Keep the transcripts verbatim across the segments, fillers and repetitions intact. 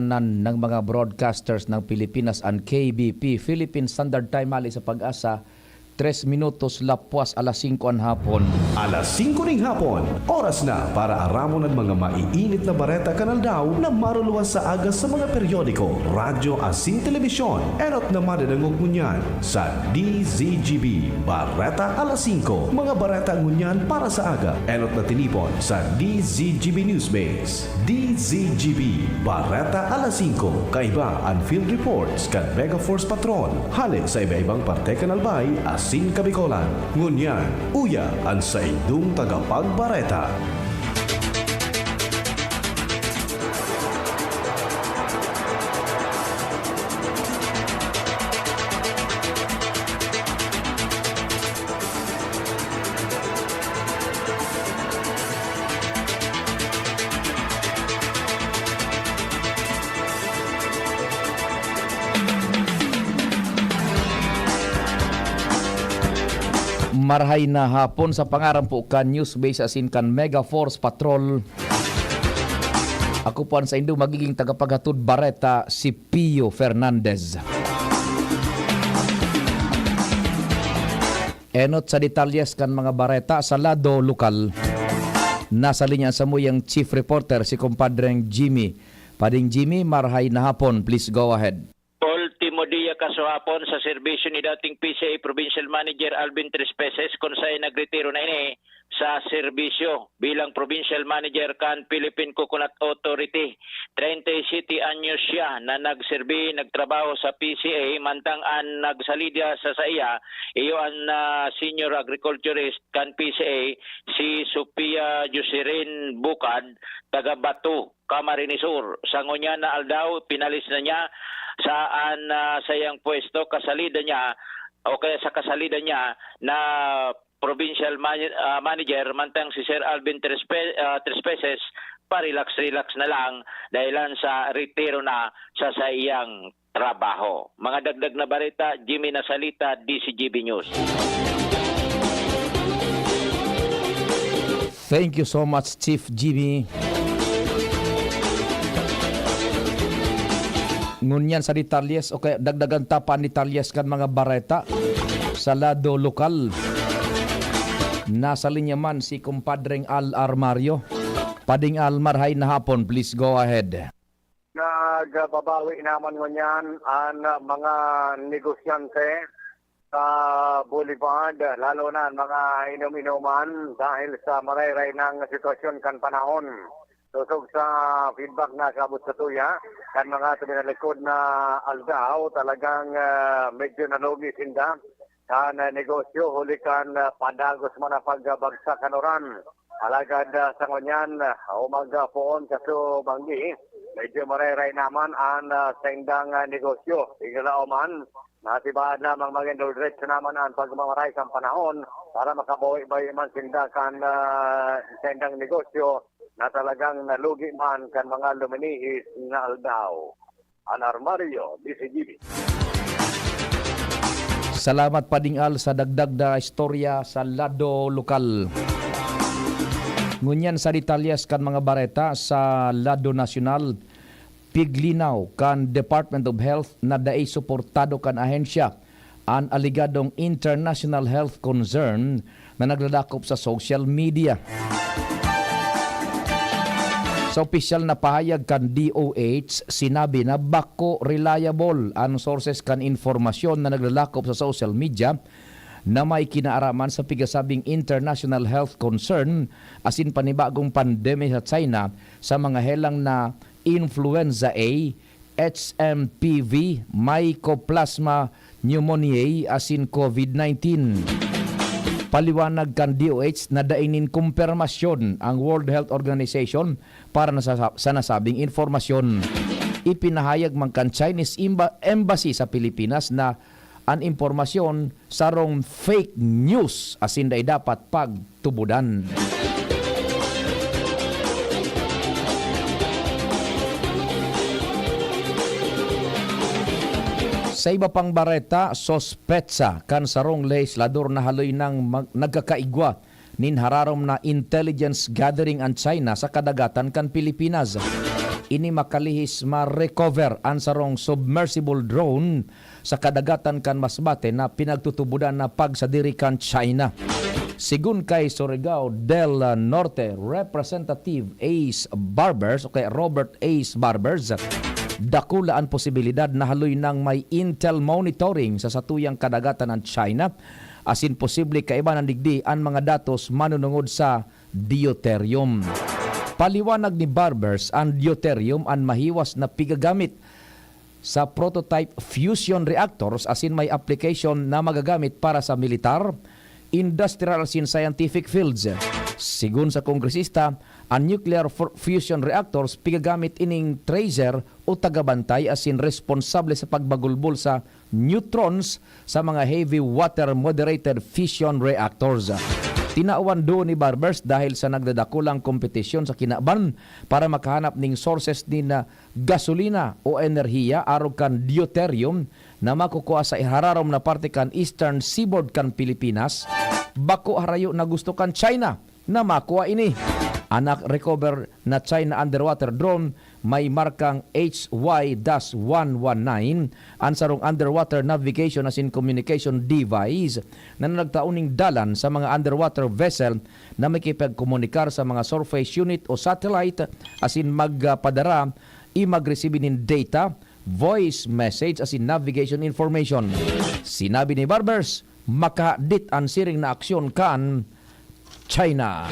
nan ng mga broadcasters ng Pilipinas, an K B P, Philippine Standard Time, hali sa Pag-asa, tres minutos lapwas alas singko an hapon. Alas singko ning hapon, oras na para aramon an mga maiinit na bareta kan aldaw na maruluwas sa aga sa mga periodiko, radyo asin telebisyon. Enot na madadangog ngunyan sa D Z G B Bareta alas singko. Mga bareta ngunyan para sa aga, enot na tinipon sa D Z G B Newsbase. D Z G B, Bareta alas singko, kaiba an field reports kan Mega Force Patrol, hale sa iba-ibang parte kan Albay asin Kabicolan. Ngunyan, uya an saindong tagapagbareta. Marahay na hapon sa pangaran po kan Newsbase asin kan Mega Force Patrol. Ako po an saindo magiging tagapaghatod bareta, si Pio Fernandez. Enot sa detalyes kan mga bareta sa lado lokal. Nasa linya sa muyang chief reporter, si kumpadreng Jimmy. Pading Jimmy, marahay na hapon. Please go ahead. Ultimo dia kasuhapon sa serbisyo ni dating P C A Provincial Manager Alvin Trespeses, kun saen nagretiro na ini sa serbisyo bilang Provincial Manager kan Philippine Coconut Authority. Treinta y siete anyos siya na nagserbi, nagtrabaho sa P C A, mantang an nagsalida sa saiya, iyo an, ah, senior agriculturist kan P C A, si Sofia Joserin Bukad, taga Bato, Camarines Sur. Sa ngunyan na aldaw, pinalis na niya sa an, ah, saiyang pwesto, kasalida niya, o kaya sa kasalida niya na provincial man-, ah, manager, mantang si Sir Alvin Trespe-, ah, Trespeses, pa-relax-relax na lang dahilan sa retiro na sa saiyang trabaho. Mga dagdag na bareta, Jimmy Nasalita, D Z G B News. Thank you so much, Chief Jimmy. Ngunyan sa detalyes, o kaya dagdagan ta pa an detalyes kan mga bareta sa lado lokal. Nasa linya man si kumpadreng Al Armario. Pading Al, marahay na hapon, please go ahead. Nagbabawi naman ngunyan an mga negosyante sa Boulevard, lalo na an mga inom-inoman dahil sa marayray nang sitwasyon kan panahon. Sosog sa feedback na kaabot sa tuya, kan mga tuminalikod na aldaw, talagang, ah, medyo nalugi sinda kan, ah, negosyo huli kan, ah, padagos man na pagbagsak kan uran. Alagad, ah, sa ngunyan, ah, o magpoon sa subanggi, medyo marayray naman an, ah, saindang, ah, negosyo. Iglalao man, natibaad lamang magin diretso naman an pagmamaray kan panahon para makabawi-bawi man sinda kan, ah, saindang negosyo na talagang nalugi man kan mga luminihis na aldaw. An Armario, D Z G B. Salamat, Pading Al, sa dagdag na istorya sa lado lokal. Ngunyan sa detalyes kan mga bareta sa lado nasyonal, piglinaw kan Department of Health na dai suportado kan ahensya an aligadong international health concern na naglalakop sa social media. Sa opisyal na pahayag kan D O H, sinabi na bako reliable an sources kan impormasyon na naglalakop sa social media na may kinaaraman sa pigasabing international health concern asin panibagong pandemya sa China sa mga helang na influenza A, H M P V, Mycoplasma pneumoniae asin COVID nineteen. Paliwanag kan D O H na dai nin kumpirmasyon ang World Health Organization para na sa, sa nasabing impormasyon. Ipinahayag man kan Chinese Emba-, Embassy sa Pilipinas na an impormasyon sarong fake news asin dai dapat pagtubodan. Sa iba pang bareta, sospetsa kan sarong lehislador na haloy nang mag-, nagkakaigwa nin hararom na intelligence gathering an China sa kadagatan kan Pilipinas. ini makalihis ma-recover an sarong submersible drone sa kadagatan kan Masbate na pinagtutubodan na pagsadiri kan China. Sigun kay Surigao del Norte Representative Ace Barbers o kay Robert Ace Barbers, dakula an posibilidad na haloy nang may intel monitoring sa satuyang kadagatan an China, asin posible kaiba na digdi an mga datos manunungod sa deuterium. Paliwanag ni Barbers, an deuterium an mahiwas na pigagamit sa prototype fusion reactors asin may application na magagamit para sa militar, industrial asin scientific fields. Sigun sa kongresista, an nuclear fu-, fusion reactors pigagamit ining tracer o tagabantay asin responsable sa pagbagulbol sa neutrons sa mga heavy water moderated fission reactors. Tinawan duon ni Barbers dahil sa nagdadakulang kompetisyon sa kinaban para makahanap ning sources nin, ah, gasolina o enerhiya arog kan deuterium na makukua sa ihararom na parte kan eastern seaboard kan Pilipinas, bako harayo na gusto kan China na makua ini. An na-recover na China underwater drone may markang H Y dash one one nine, an sarong underwater navigation asin communication device na nagtao ning dalan sa mga underwater vessel na makipagkomunikar sa mga surface unit o satellite asin magpadara i magresibi nin data, voice message asin navigation information. Sinabi ni Barbers, makahadit an siring na aksyon kan China.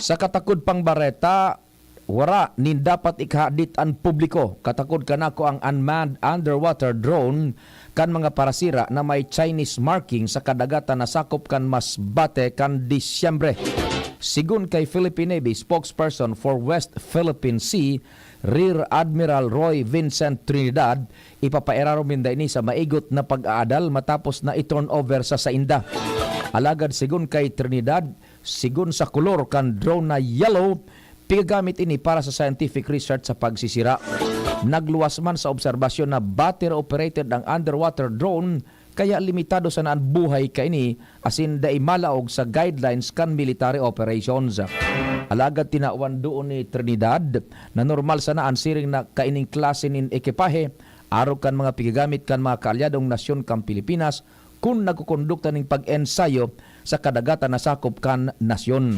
Sa katakod pang bareta, wara nin dapat ikahadit an publiko. Katakod kanako ang unmanned underwater drone kan mga parasira na may Chinese marking sa kadagatan na sakop kan Masbate kan Disyembre. Sigun kay Philippine Navy spokesperson for West Philippine Sea, Rear Admiral Roy Vincent Trinidad, ipapairarom ninda ini sa maigot na pag-aadal matapos na i-turn over sa sainda. Alagad sigun kay Trinidad, sigun sa kolor kan drone na yellow, pigagamit ini para sa scientific research sa pagsisira. Nagluwas man sa obserbasyon na battery-operated ang underwater drone, kaya limitado sana an buhay kaini asin dai malaog sa guidelines kan military operations. Alagad tinawan duon ni Trinidad na normal sana an siring na kaining klase nin ekipahe arog kan mga pigagamit kan mga kaalyadong nasyon kan Pilipinas kun nagkukondukta nin pag-ensayo sa kadagatan na sakop kan nasyon.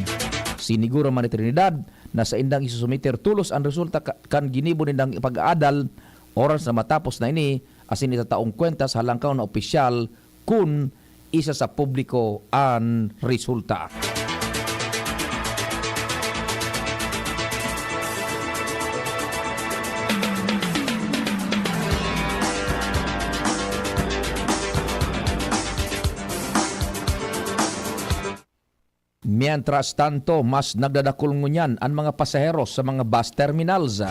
Siniguro man ni Trinidad na saindang isusumiter tolos an resulta ka-, kan ginibo nindang pag-aadal oras na matapos na ini asin itataong kwenta sa halangkaw na opisyal kun isa sa publiko an resulta. Mientras tanto, mas nagdadakul ngunyan an mga pasahero sa mga bus terminals,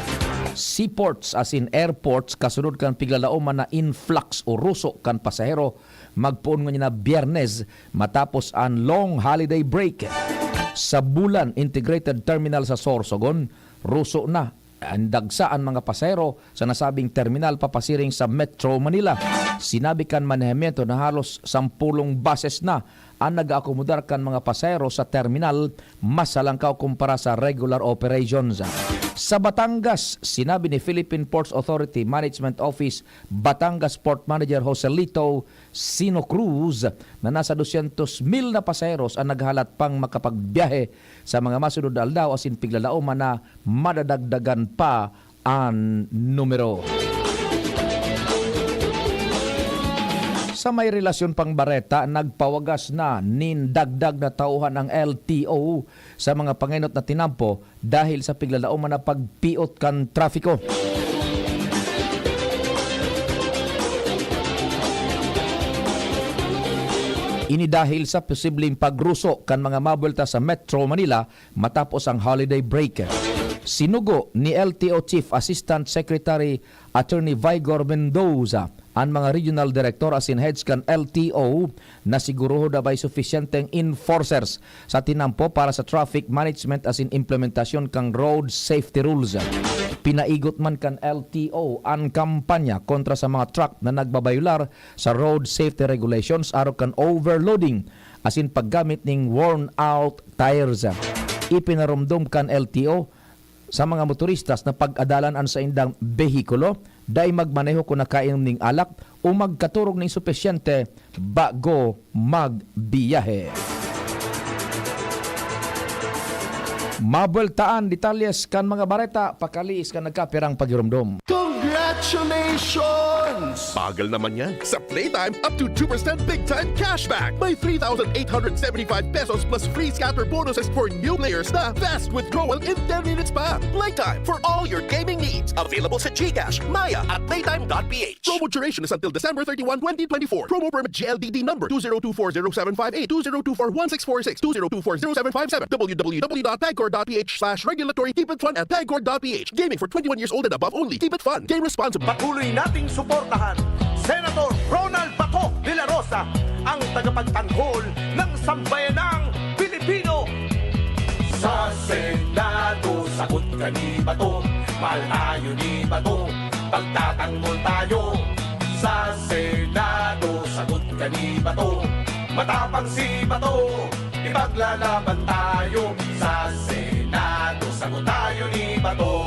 seaports asin airports kasunod kan piglalaoman na influx o ruso kan pasahero magpoon ngunyan na Biyernes matapos an long holiday break. Sa Bulan Integrated Terminal sa Sorsogon, ruso na an dagsa an mga pasahero sa nasabing terminal papasiring sa Metro Manila. Sinabi kan manehamiento na halos sampulong buses na an nag-aakomodar kan mga pasahero sa terminal, mas halangkaw kumpara sa regular operations. Sa Batangas, sinabi ni Philippine Ports Authority Management Office Batangas Port Manager Joselito Sino Cruz na nasa dosyentos mil na pasaheros an naghalat pang makapagbiyahe sa mga masunod na aldaw asin piglalaoman na madadagdagan pa an numero. Sa may relasyon pang bareta, nagpawagas na nin dagdag na tauhan ang L T O sa mga pangenot na tinampo dahil sa piglalaoman na pagpiot kan trapiko. Ini dahil sa posibleng pagruso kan mga mabuelta sa Metro Manila matapos ang holiday break. Sinugo ni L T O Chief Assistant Secretary Attorney Vigor Mendoza an mga regional director asin heads kan L T O na siguruhon na may sufisyenteng enforcers sa tinampo para sa traffic management asin implementasyon kan road safety rules. Pinaigot man kan L T O an kampanya kontra sa mga truck na nagbabayular sa road safety regulations arog kan overloading asin paggamit ning worn-out tires. Ipinaromdom kan L T O sa mga motoristas na pag-adalan an saindang behikulo, dai magmaneho kun nakainom nin alak o magkatorog nin supisyente bago magbiyahe. Mabueltaan, detalyes kan mga bareta, pakaliis kan nagkapirang pagiromdom. Congratulations! Bagal naman yan. Sa Playtime, up to two percent big time cashback. May three thousand eight hundred seventy-five pesos plus free scatter bonuses for new players na fast withdrawal in ten minutes pa. Playtime for all your gaming needs. Available sa GCash, Maya at playtime.ph. Promo duration is until December thirty-one, twenty twenty-four. Promo permit G L D D number two zero two four zero seven five eight, two zero two four one six four six, two zero two four zero seven five seven, W W W dot pagcor dot P H slash regulatory. Keep it fun at pagcor dot P H. Gaming for twenty-one years old and above only. Keep it fun. Game responsibly. Patuloy nating suportahan Senator Ronald Bato de la Rosa, ang tagapagtanggol ng sambayanang Pilipino. Sa Senado, sagot ka ni Bato, mahal tayo ni Bato, pagtatanggol tayo. Sa Senado, sagot ka ni Bato, matapang si Bato, ipaglalaban tayo. Sa Senado, sagot tayo ni Bato.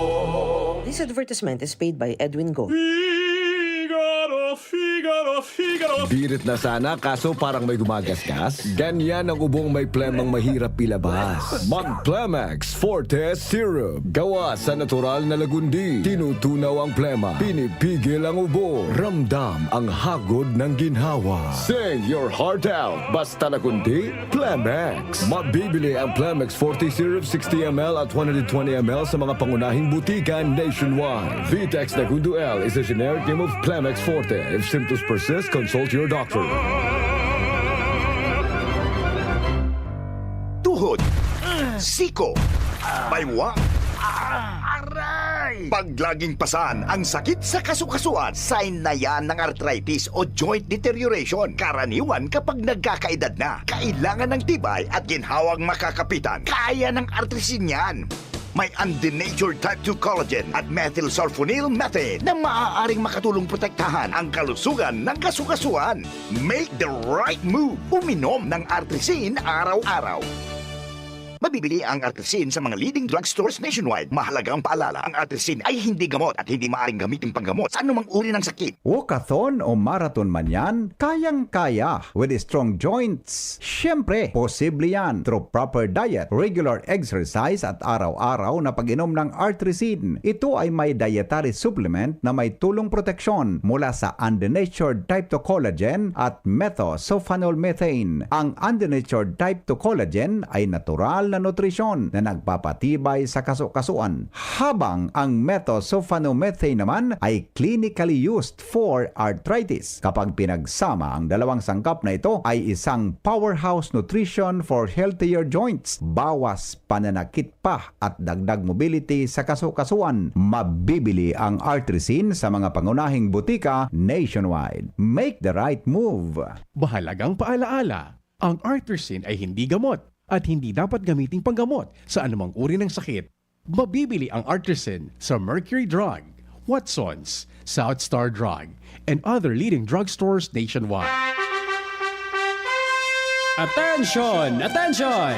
This advertisement is paid by Edwin Go. Figaro, Figaro, Figaro. Birit na sana, kaso parang may gumagasgas. Ganyan ang ubong may plemang mahirap ilabas. Mag Plemex Forte Syrup. Gawa sa natural na lagundi. Tinutunaw ang plema. Pinipigil ang ubo. Ramdam ang hagod ng ginhawa. Sing your heart out. Basta lagundi, Plemex. Mabibili ang Plemex forty Syrup sixty M L at one hundred twenty M L sa mga pangunahing butika nationwide. Vitex Nagundo L is a generic name of Plemex Forte. If symptoms persist, consult your doctor. Tuhod, siko, baywang, aray! Pag laging pasan ang sakit sa kasukasuan, sign na yan ng arthritis o joint deterioration. Karaniwan kapag nagkakaedad na, kailangan ng tibay at ginhawang makakapitan. Kaya ng artrisin yan. May undenatured type two collagen at methylsulfonyl methane na maaaring makatulong protektahan ang kalusugan ng kasukasuan. Make the right move. Uminom ng Artrisin araw-araw. Mabibili ang Artrisin sa mga leading drugstores nationwide. Mahalagang paalala, ang Artrisin ay hindi gamot at hindi maaaring gamitin panggamot sa anumang uri ng sakit. Walkathon o marathon man yan, kayang-kaya with strong joints. Siyempre, posible yan through proper diet, regular exercise at araw-araw na pag-inom ng Artrisin. Ito ay may dietary supplement na may tulong proteksyon mula sa undenatured type two collagen at methosulfonol methane. Ang undenatured type two collagen ay natural na nutrisyon na nagpapatibay sa kasukasuan, habang ang methosulfonomethane naman ay clinically used for arthritis. Kapag pinagsama, ang dalawang sangkap na ito ay isang powerhouse nutrition for healthier joints, bawas pananakit pa at dagdag mobility sa kasukasuan. Mabibili ang Artrisin sa mga pangunahing butika nationwide. Make the right move! Mahalagang paalaala, ang Artrisin ay hindi gamot at hindi dapat gamiting panggamot sa anumang uri ng sakit. Mabibili ang Artrisin sa Mercury Drug, Watsons, South Star Drug, and other leading drugstores nationwide. Attention! Attention!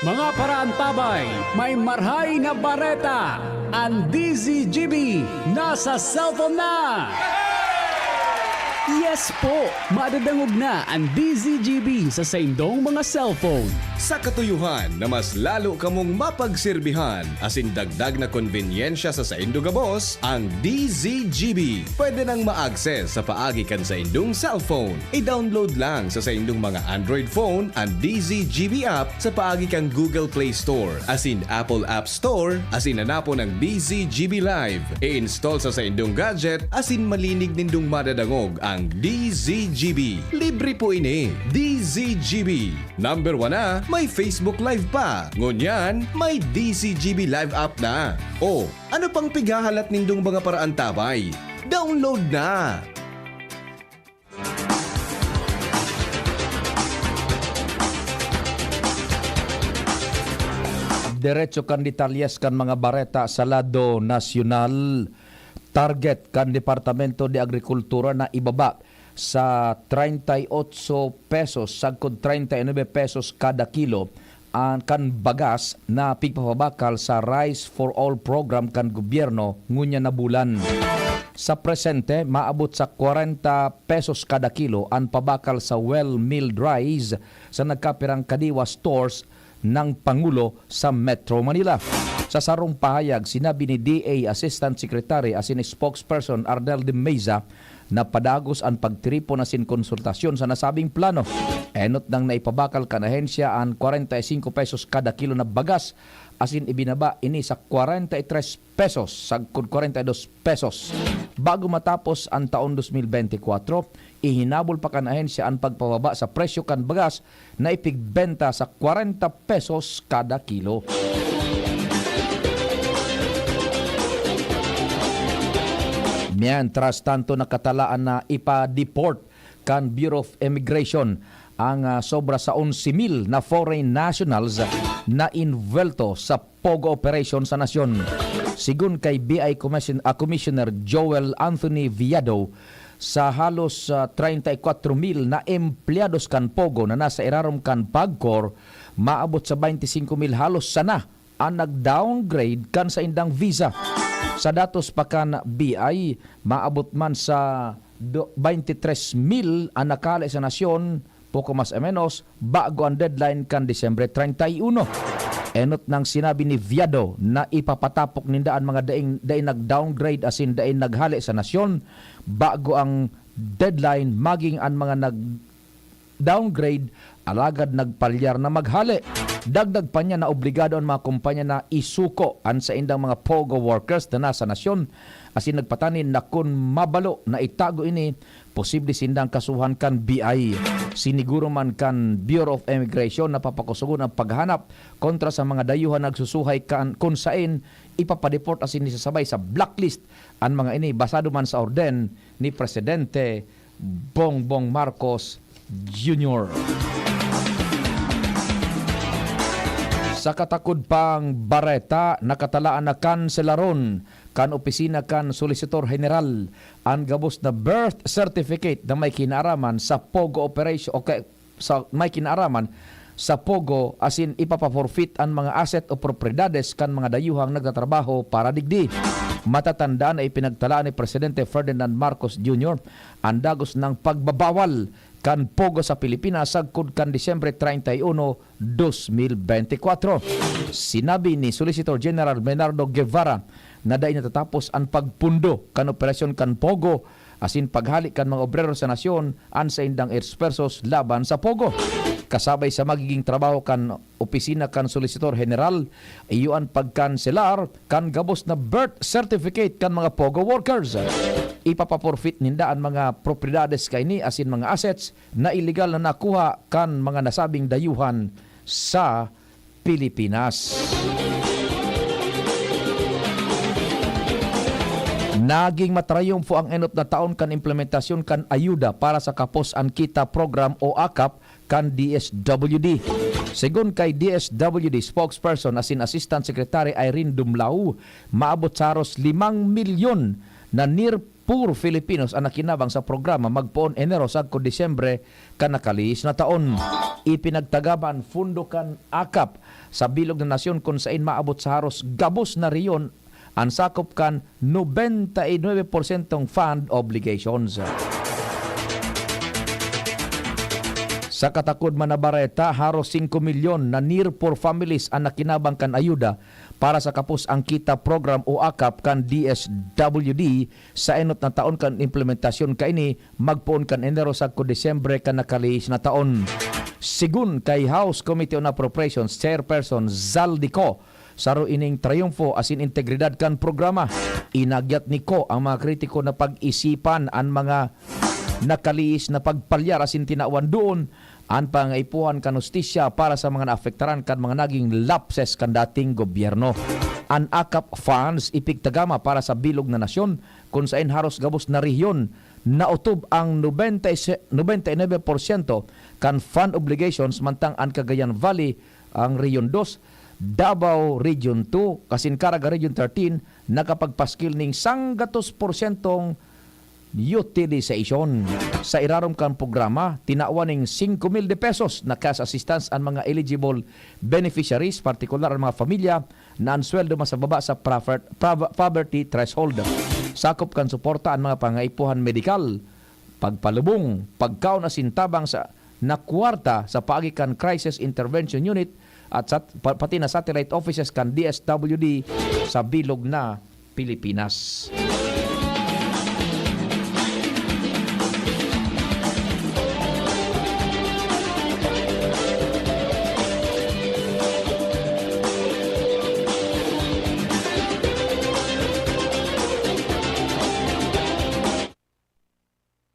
Mga paraantabay, may marhay na bareta! Ang D Z G B nasa cellphone na! Yes po! Madadangog na ang D Z G B sa saindong mga cellphone. Sa katuyuhan na mas lalo kamong mapagserbihan asin dagdag na konbenyensya sa saindo gabos, ang D Z G B pwede nang ma-access sa paagi kan saindong cellphone. I-download lang sa saindong mga Android phone an D Z G B app sa paagi kan Google Play Store asin Apple App Store asin hanapon ang D Z G B Live. I-install sa saindong gadget asin malinig nindong madadangog ang D Z G B. Libre po ini. D Z G B. Number one na, may Facebook Live pa. Ngunyan, may D Z G B Live app na. O, ano pang pighahalat nindong mga paraantabay? Download na! Diretso kan detalyes kan mga bareta sa lado nasyonal. Target kan Departamento de Agrikultura na ibaba sa treinta y ocho pesos sagkod treinta y nueve pesos kada kilo an kan bagas na pigpapabakal sa Rice for All program kan gobyerno ngunyan na bulan. Sa presente, maabot sa kwarenta pesos kada kilo an pabakal sa well milled rice sa nagkapirang Kadiwa stores ng Pangulo sa Metro Manila. Sa sarong pahayag, sinabi ni D A Assistant Secretary asin Spokesperson Arnel de Meza na padagos an pagtiripon asin konsultasyon sa nasabing plano. Enot nang naipabakal kan ahensya an kwarenta y singko pesos kada kilo na bagas asin ibinaba ini sa kwarenta y tres pesos sagkod kwarenta y dos pesos. Bago matapos an taon dos mil bente kwatro, ihinabol pa kan ahensya an pagpababa sa presyo kan bagas na ipigbenta sa kwarenta pesos kada kilo. Mientras tanto, nakatalaan na ipa-deport kan Bureau of Immigration ang, ah, sobra sa onse mil na foreign nationals na invuelto sa POGO operation sa nasyon. Sigon kay B I Commission-, ah, Commissioner Joel Anthony Viado, sa halos, ah, treinta y cuatro mil na empleyados kan POGO na nasa irarom kan PAGCOR, maabot sa baynte singko mil halos sana an nag-downgrade kan saindang visa. Sa datos pa kan B I, maabot man sa do-, baynte tres mil an nakahale sa nasyon, poko mas o menos, bago ang deadline kan Disyembre treinta y uno. Enot nang sinabi ni Viado na ipapatapok ninda an mga daing, dai nag-downgrade asin dai naghale sa nasyon bago ang deadline, maging an mga nag-downgrade alagad nagpalyar na maghale. Dagdag pa niya na obligado an mga kumpanya na isuko an saindang mga POGO workers na nasa nasyon asin nagpatanin na kun mabalo na itago ini, posible sindang kasuhan kan B I. Siniguro man kan Bureau of Immigration na papakusogon ang paghanap kontra sa mga dayuhan nagsusuhay kan kun saen ipapadeport asin isasabay sa blacklist an mga ini, basado man sa orden ni Presidente Bongbong Marcos Junior. Sa katakod pang bareta, nakatalaan na kanselaron kan opisina kan Solicitor General an gabos na birth certificate na may kinaaraman sa POGO operation o kay, sa may kinaaraman sa POGO, asin ipapaforfeit an mga asset o propriedades kan mga dayuhang nagtatrabaho para digdi. Matatandaan na ipinagtalaan ni Presidente Ferdinand Marcos Junior an dagos nang pagbabawal kan POGO sa Pilipinas sagkod kan Disyembre treinta y uno, dos mil bente kwatro. Sinabi ni Solicitor General Bernardo Guevara na dai natatapos an pagpundo kan operasyon kan POGO asin paghali kan mga obrero sa nasyon an saindang esfuerzos laban sa POGO. Kasabay sa magiging trabaho kan opisina kan Solicitor General, iyo an pagkanselar kan gabos na birth certificate kan mga POGO workers. Ipapaporfeit ninda an mga propriedades kaini asin mga assets na iligal na nakuha kan mga nasabing dayuhan sa Pilipinas. Naging matrayumfo ang enot na taon kan implementasyon kan ayuda para sa kapos an kita program o akap kan D S W D. Segun kay D S W D spokesperson asin Assistant Secretary Irene Dumlao, maabot sa haros limang milyon na near poor Filipinos an nakinabang sa programa magpoon Enero sagkod Disyembre kan nakalihis na taon. Ipinagtagama an pondo kan akap sa bilog na nasyon, kun sain maabot sa haros gabos na rehiyon an sakop kan nobenta y nuebe porsyentong fund obligations. Sa katakod man na bareta, haros singko milyon na near poor families an nakinabang kan ayuda para sa kapos ang kita program o akap kan D S W D sa enot na taon kan implementasyon kaini, magpoon kan Enero sagkod Disyembre kan nakalihis na taon. Segun kay House Committee on Appropriations Chairperson Zaldy Co, saro ining trayumfo asin integridad kan programa. Inagyat ni Co ang mga kritiko na pag-isipan an mga nakalihis na pagpalyar asin tinawan duon an pangaipuhan kan hustisya para sa mga naapektaran kan mga naging lapses kan dating gobyerno. An akap funds ipigtagama para sa bilog na nasyon, kun sain haros gabos na rehiyon naotob ang nobenta y se-, nobenta y nuebe porsyento kan fund obligations, mantang an Cagayan Valley, ang Region dos, Davao Region two, asin Caraga Region thirteen, nakapagpaskil ning sanggatos porsyentong utilization. Sa irarom kan programa, tinawan ning singko mil de pesos na cash assistance an mga eligible beneficiaries, partikular an mga pamilya na an sweldo mas mababa sa prafer-, prav-, poverty threshold. Sakop kan suporta an mga pangaipuhan medikal, pagpalubong, pagkaon asin tabang sa na kwarta sa paagi kan Crisis Intervention Unit at sat-, pa-, pati na satellite offices kan D S W D sa bilog na Pilipinas.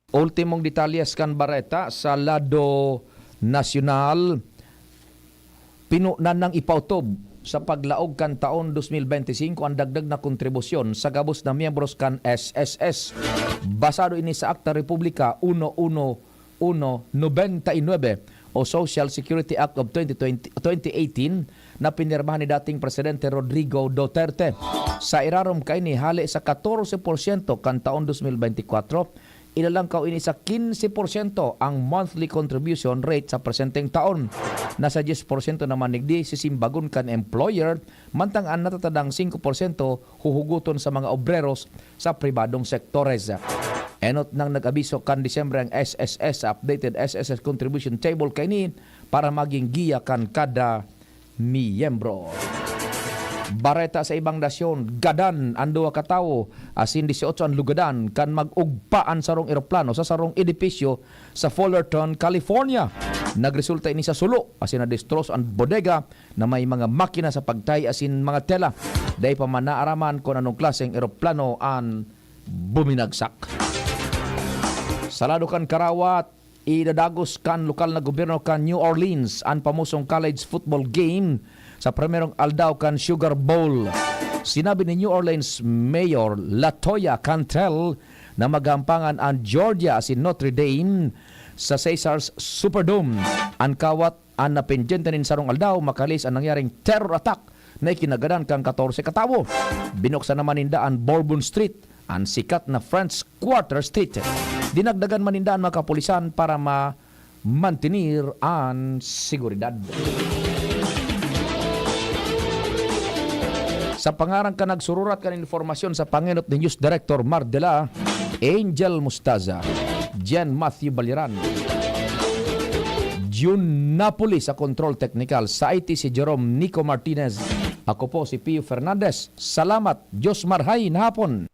Ultimong detalyes kan bareta sa lado nasyonal. Pinunan nang ipautob sa paglaog kan taon dos mil bente singko an dagdag na kontribusyon sa gabos na miyembros kan S S S. Basado ini sa Akta Republika uno uno uno nobenta y nuebe o Social Security Act of twenty twenty, twenty eighteen na pinirmahan ni dating Presidente Rodrigo Duterte. Sa irarom kaini, hale sa katorse porsyento kan taon dos mil bente kwatro, ilalangkaw ini sa kinse porsyento ang monthly contribution rate sa presenteng taon. Nasa dyes porsyento naman digdi sisimbagon kan employer, mantang an natatadang singko porsyento huhugoton sa mga obreros sa pribadong sektores. Enot nang nag-abiso kan Disyembre ang S S S sa updated S S S contribution table kaini para magin giya kan kada miyembro. Bareta sa ibang nasyon, gadan an duwa ka tawo asin disyotso an lugadan kan mag-ugpa an sarong eroplano sa sarong edipisyo sa Fullerton, California. Nagresulta ini sa sulo asin nadestroso an bodega na may mga makina sa pagtahi asin mga tela. Dai pa man naaraman kun anong klaseng eroplano an buminagsak. Sa lado kan karawat, idadagos kan lokal na gobyerno kan New Orleans an pamosong college football game sa primerong aldaw kan Sugar Bowl. Sinabi ni New Orleans Mayor Latoya Cantrell na maghampangan an Georgia asin Notre Dame sa Caesars Superdome. An kawat an napendyente nin sarong aldaw, makalihis an nangyaring terror attack na ikinagadan kan katorse ka tawo. Binuksan naman ninda an Bourbon Street, an sikat na French Quarter Street. Dinagdagan man ninda an mga kapulisan para ma-, mantener an seguridad. Sa pangaran kan nagsururat kan informasyon sa pangenot ni News Director Mar de la, Angel Mustaza, Jen Matthew Baliran, Jun Napoli sa Control Technical, sa I T si Jerome Nico Martinez. Ako po si Pio Fernandez. Salamat. Diyos marhay na hapon.